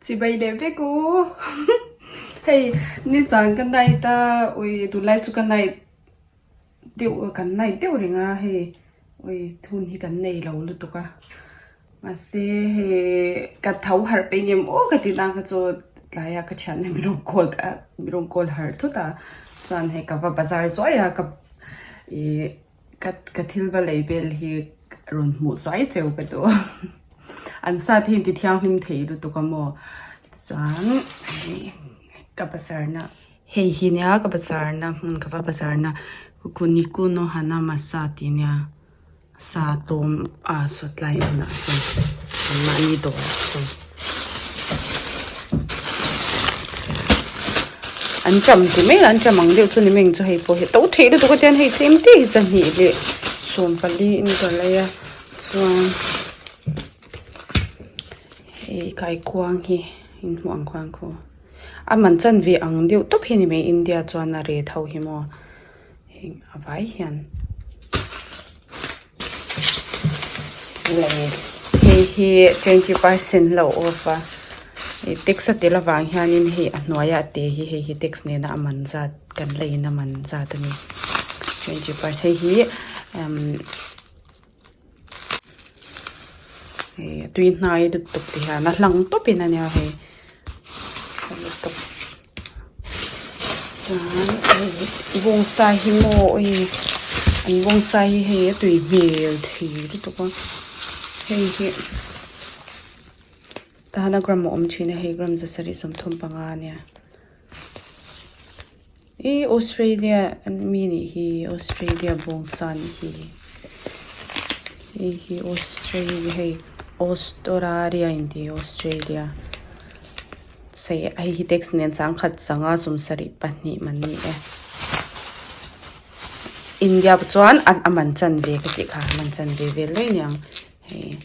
Chibai leh vek u hei nizan ka night a ui tunlai chu ka night deuh kan night deuh reng a hei ui hun hi kan nei lo lutuk a mahse hei ka tho harh peih ngem aw ka ti nang kha chu tlaiah ka thian min rawn call a min rawn call harh thut a chuan hei ka va bazar zuai a ka ih. Ka ka thil va lei vel hi rawn hmuh zuai cheu ka duh a an sat hi inti thianghlim thei lutuk a maw chuan hei ka bazar na hei hi nia ka bazar na hmun ka va bazar na kuniku no hana masa tih nia sa tlawm a sawtlai hmunah sawn anmahni dawrah sawn. An ṭam ti mai an ṭam ang deuh chu ni mai ang chu hei pawh hi to theih lutuk a tian hei tlem te hi zahnih leh 40 in ka lei a chuan hei kaikuang hi inhmuh ang khuan khaw a man chanve ang deuh tawp hi ni mai India chuan a ret ho hi maw. Heng a vai hian lei hei hi 20% lo off a ih tax a tel avang hianin hei a hnuaia te hi hei hi tax nena a man zat kan leiin a man zat a ni 20% hei hi umm hei a tui hnai lutuk ti hian a hlang tawp in ania hei tha lutuk chuan hei bawngsa hi maw ui an bawngsa hi hei a tui hmel thei lutuk a hei hi tahana gram a awm thin a hei gram 735 ania. Ih Australia mi nih hi Australia bawngsa nih hi hei hi Australia hei Australia in ti Australia sei hei hi tax nen sangkhat sanga 72 man ni e India chuan a man chanve ka tih kha a man chanve vel daih aniang hei.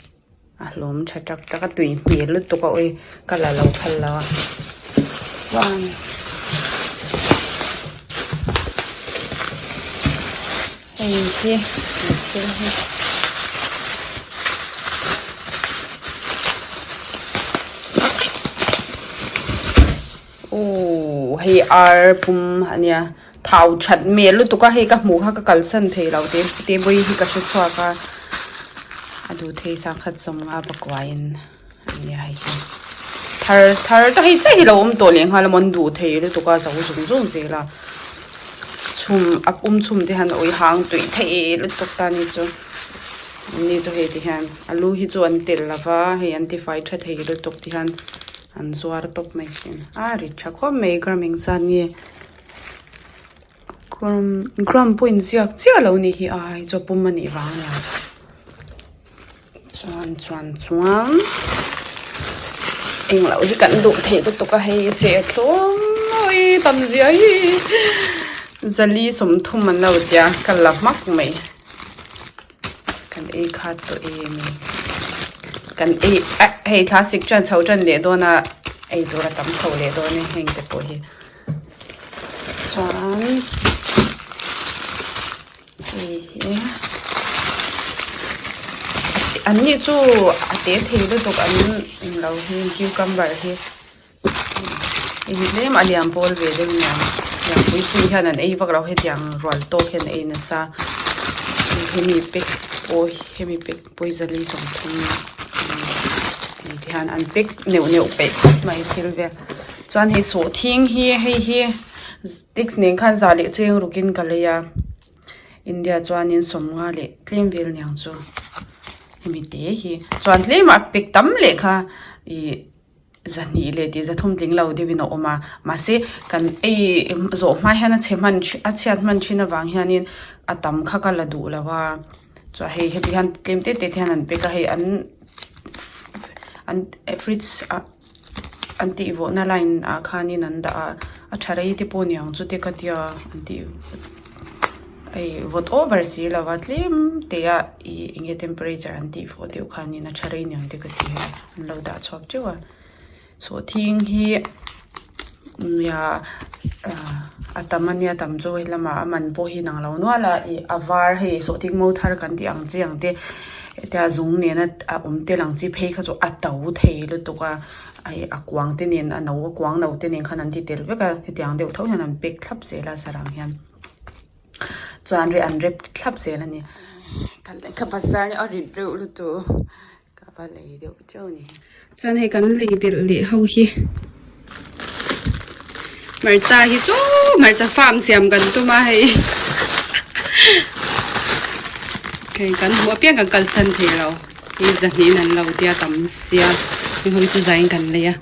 A hlawm tha tak tak a tui hmel lutuk a awi ka la lo phal lo a chuan hei hi thil hi uhh hei ar pum a nia. Thau that hmel lutuk a hei ka hmuh kha ka kalsan thei lo te te bawi hi ka hre chhuak a a duh thei sangkhat sawm nga pakuain a nia hei hi thar thar te hei chiah hi lo awm tawh leh nghal a maw an duh thei lutuk a zo zung zung zel a chhum a pum chhum te hian a ui hang tui thei lutuk ta ni chu ni chu hei ti hian alu hi chu an tel lova hei an tifai tha thei lutuk ti hian an zuar tawp mai sin a ri tha khawp mai gram engzat nge. Gram gram pawh inziak chiah lo nih hi a hei chaw pum a nih vang a nia chuan chuan chuan englo hi kan duh theih lutuk a hei serthlum awi tam zia hi zali 30 an lo tia ka la hmak mai. Kan ei khat tawh em e. Kan ei ah hei thlasik chuan chho tan leh dawn a ei tur a tam chho leh dawn e heng te pawh hi. Chuan hei hi an ni chu a te thei lutuk an englo hi cucumber hi. Hei hi tlem a lian pawl ve deuh nia lianpui pui hian an ei vak lo hetiang rual tawk hian an ei nasa hemi pack pawh hemi pack pawh hi zali 30 ti hian an pack neuh neuh peih khawp mai thil vel chuan hei sawhthing hi hei hi tax nen khan za leh cheng rukin ka lei a India chuanin 50 leh tlem vel niang chu hemi te hi chuan tlem a pack tam leh kha ih. 200 leh tih 300 tling lo deuhin a awm a mahse kan ei zawh hma hian a chhe hman a chhiat hman thin avang hianin a tam kha ka la duh lo a chuan hei heti hian tlem te te hian an pack a hei an an fridge ah an tih vawhna line ah khanin an dah a a tha rei te pawh a niang chu te ka tia an tih hei vawt over si lo a tlem te ah ih eng nge temperature an tih vawh deuh khanin a tha rei niang te ka ti a. An lo dah chhuak teuh a sawhthing hi nia a tam ania tam chu helamah a man pawh hi nang lo nual a ih a var hei sawhthing mo thar kan tih ang chi ang te. Hetia zung nena a awm tel ang chi phei kha chu a to thei lutuk a ih a kuang te nen a no a kuang no te nen khan an ti tel vek a hetiang deuh tho hian an pack thlap zel a sarang hian chuan reh an rep thlap zel a ni. Ka bazar a rit reuh lutuk. Ka va lei deuh teuh a ni. Chuan hei kan lei belh leh ho hi hmarcha hi chu hmarcha farm siam kan tum a hei hei kan hmuh apiang kan kalsan thei lo hei zahnih in an lo tia tam sia heng ho hi chu zaiin kan lei a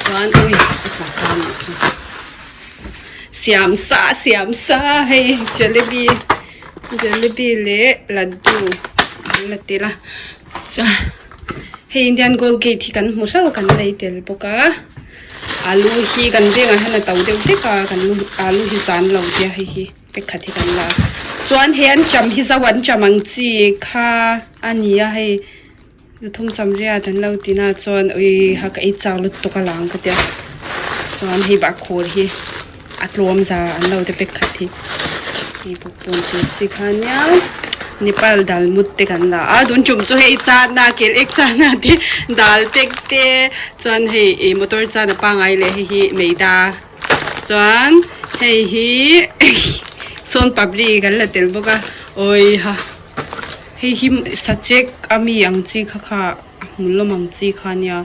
chuan ui a tla ta a nih chu siam sa siam sa hei jalebi. Jalebi leh laddu an la tel a chuan hei Indian gold gate hi kan hmu hlauh a kan lei tel bawk a alu hi kan vengah hian a to deuh hlek a kan alu hi zan lo tia hei hi pack khat hi kan la a chuan he an cham hi zo an cham ang chi kha a ni a hei Thum samriat an lo ti na chuan ui ha ka ei chak lutuk a lang ka tia chuan hei bahkhur hi a tlawm za an lo te pack khat hi hei bawk pawn tur chi kha nia Nepal dal mut te kan la a tun tum chu hei chana kel ek chana te dal pack te chuan hei ih motor chana pangai leh hei hi maida chuan hei hi sawn papri kan la tel bawk a awi ha. Hei hi sachek a mi ang chi kha kha a hmu lawm ang chi kha nia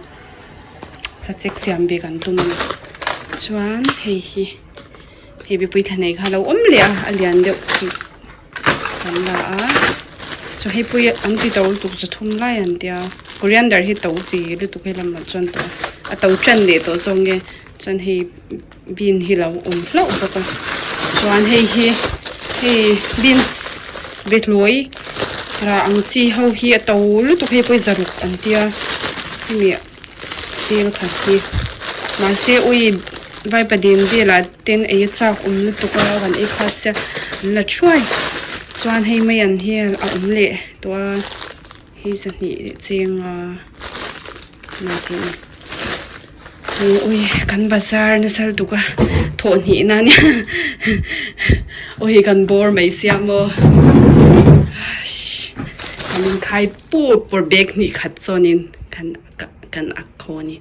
sachek siam ve kan tum a ni chuan hei hi hei mipui thla nei kha a lo awm leh a a lian deuh hi kan la a chaw hei pawh hi an ti to lutuk za thum lai an tia coriander hi to ve lutuk hei lamah chuan to a to tan leh tawh zawk nge chuan hei bean hi lo awm hlauh bawk a chuan hei hi hei beans behlawi rah ang chi ho hi a to lutuk hei pawh hi zaruk an tia hemi vel khat hi mahse ui vaipadin velah ten ei a chak awm lutuk a kan ei kha sia an la thuai chuan hei mai an hi a awm leh tawh a hei zahnih leh cheng a na tih a ni. Ui kan bazar nasa lutuk a thawh hnih na nia ui kan bawr mai sia maw kan inkhai pur pur bag hnih khat chuanin kan kan ak khaw a ni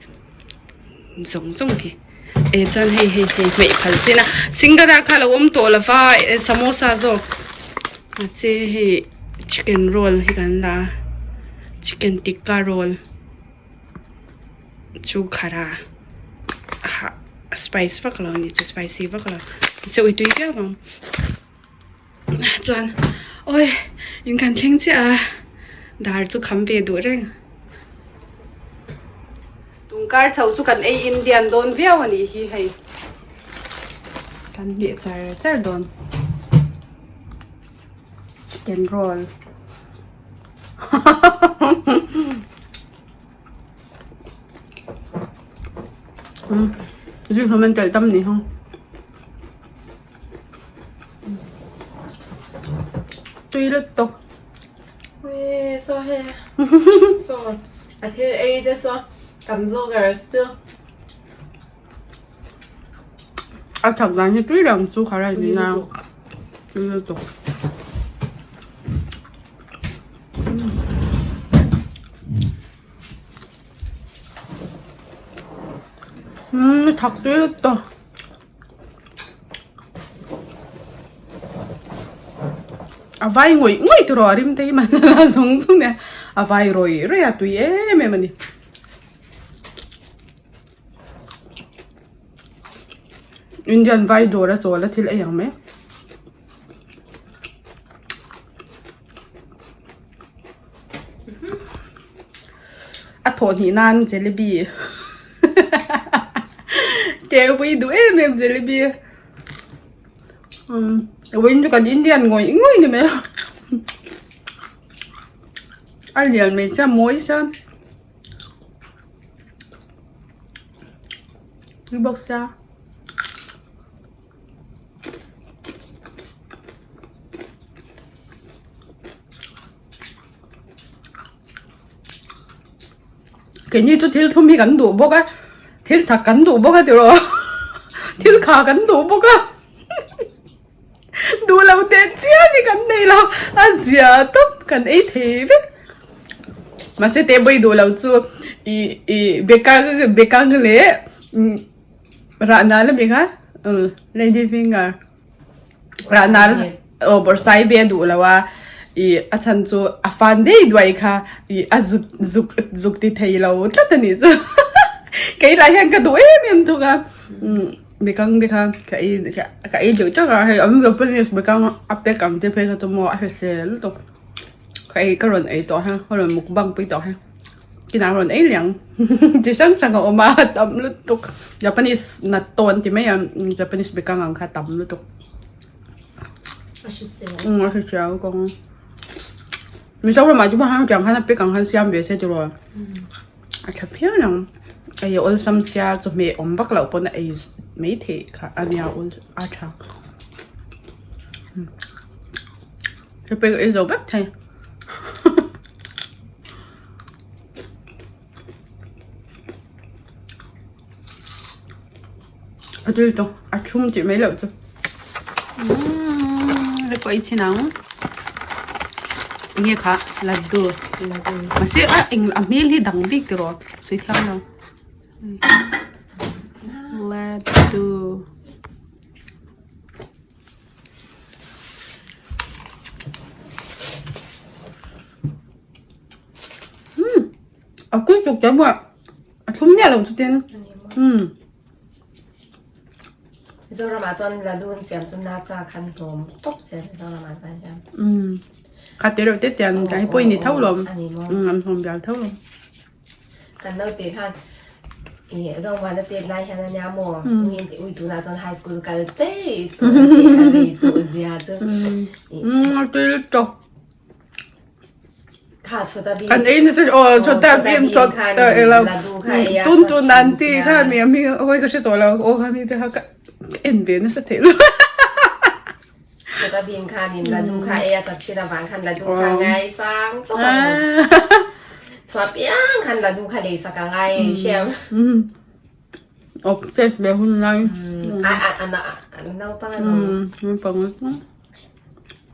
zawng zawng hi eh chuan hei hei hei hmeih phal chin a singara kha a lo awm tawh lo va samosa zawk mahse hei chicken roll hi kan la a chicken tikka roll. Chu khara ha spice vak lo a ni chu spicy vak lo mahse ui tui viau ang chuan awi in kan thleng chiah a dar chu kham ve duh reng tungkar chho chu kan ei Indian dawn viau a nih hi hei kan hmeh char char dawn chicken roll. Zui hlawm an telh tam ni hawng. Tui lutuk. Ui so he. So a thil ei te so kan vloggers chu. A thak dan hi tui reng chu kha rai ni na. Tui lutuk. Umm thak tui lutuk. A vai ngawih ngawih tur aw a rim te hi mahse zung zung nia a vai rawih rawih a tui em em a ni. Indian vai dawr a chawl a thil ei ang mai. A thawh hnih nan jalebi keu duh em em jalebi umm vawiin chu kan Indian ngawih ngawih ni mai a a lian mai sia mawi sia. Tui bawk sia. Keini chu thil thum hi kan duh bawk a thil thak kan duh bawk a tiraw thil kha kan duh bawk a duh lo teh chiam hi kan nei lo a zia tawp kan ei thei vek. Mahse te bawi duh lo chu i i bekang bekang leh rah nal a mi kha lady finger rah nal aw bawrhsai be a duh lo a i a chhan chu a fan dei duai kha i a zuk zuk zuk ti thei lo tlat a nih chu kei lah hian ka duh em em thung a bekang te kha ka ei ka ei deuh teuh a hei an japanese bekang a pack ang te phei kha chu maw a hrisel lutuk. Ka ei ka rawn ei tawh ha ka rawn mukbang pui tawh ha kinah rawn ei liang chi hrang hrang a awm a tam lutuk Japanese natto an ti mai a Japanese bekang ang kha tam lutuk a hrisel kawng Mizoram ah chu hang tiang khan a pek ang khan siam ve se tiraw a tha phian ang ei a awlsam sia chawhmeh awm vak loh pawn a ei mai theih kha a nia a tha. Ka pek ei zo vek thei. A tui tawh a thlum tih mai loh chu. Umm hei pawh ei chhin ang. Enge kha laddu. Mahse a eng a hmel hi dang bik tiraw sawi thiam lo. Laddu. A kui tuk te buah a thlum miah lo chutin umm Mizoram ah chuan ladu an siam chu na cha khan hlawm tawp zel Mizoram ah chuan hian umm kha te reuh te te an kai pawh ni tho lawm umm an hlawm bial tho lawm. Kan naute khan i Zongvana tet lai hian ania maw ui ui tunah chuan high school kal daih tawh a ti a rei tawh zia chu kha chhota bhim kan ei nasa aw chhota bhim chhot elo tun tun an ti kha mi a hming awi ka hre tawh lo aw kha mi te kha ka en ve nasa thei lo Chhota bhim khanin ladu kha ei a chak thin avang khan ladu kha ngaisang tawp a chhuah piang khan ladu kha lei sak a ngai ei hriam. Obsess ve hun lai. A a a a naupang a lo. Naupang a.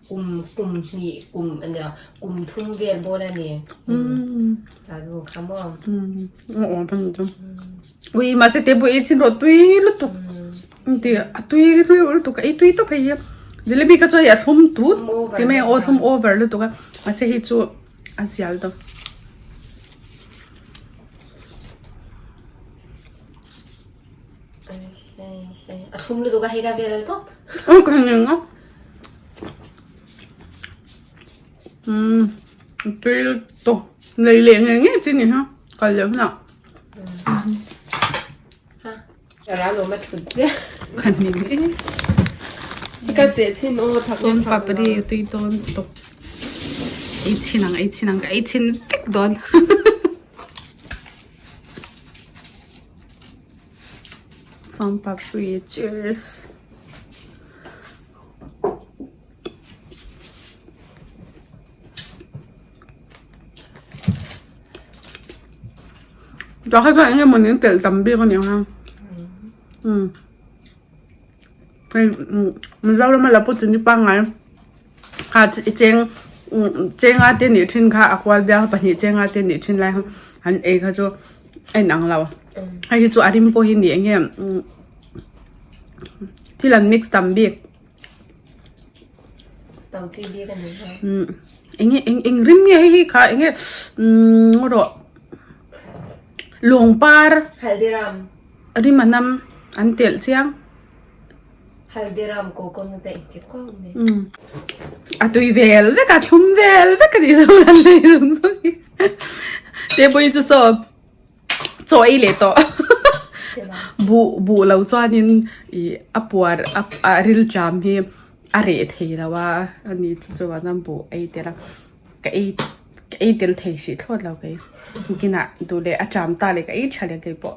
Kum kum hnih kum a nia kum thum vel bawl a ni. Ladu kha maw. Aw pan chu. Ui mahse te pawh ei chhin rawh tui lutuk. Ti a tui lutuk a ei tui tawp hei hi jalebi kha chu hei a thlum tut ti mai a aw thlum over lutuk a mahse hei chu a zial tawp. A thlum lutuk a hei ka vel tawp. Aw ka ning a. Umm tui lutuk lei leh ngei ngei chi ni ha kal leh hunah. Sawn papri tui dawn tawp ei chhin ang ei chhin ang ka ei chhin vek dawn sawn papri cheers. Tah kha chuan eng emaw nen telh tam bik a ni ang a umm hei Mizoram a la pawh chini pangngai kha cheng chenga te nih thin kha a kual bial pahnih chenga te nih thin lai kha an ei kha chu a inang lo hei hi chu a rim pawh hi ni eng nge thil an mix tam bik. Eng eng eng rim nge hei hi kha eng nge umm rawh lawngpar Haldiram rim a nam an telh chiang Haldiram coconut a inti kuau mai umm a tui vel vek a thlum vel vek a nih chu an lei zawng zawng hi table chu saw chaw ei leh tawh buh buh lo chuanin ih a puar a ril ṭam hi a reh thei lo a ani chu chuan a buh ei tel a ka ei ka ei tel thei hrih thlawt lo kei kinah duh leh a ṭam ta leh ka ei ṭha leh keipawh.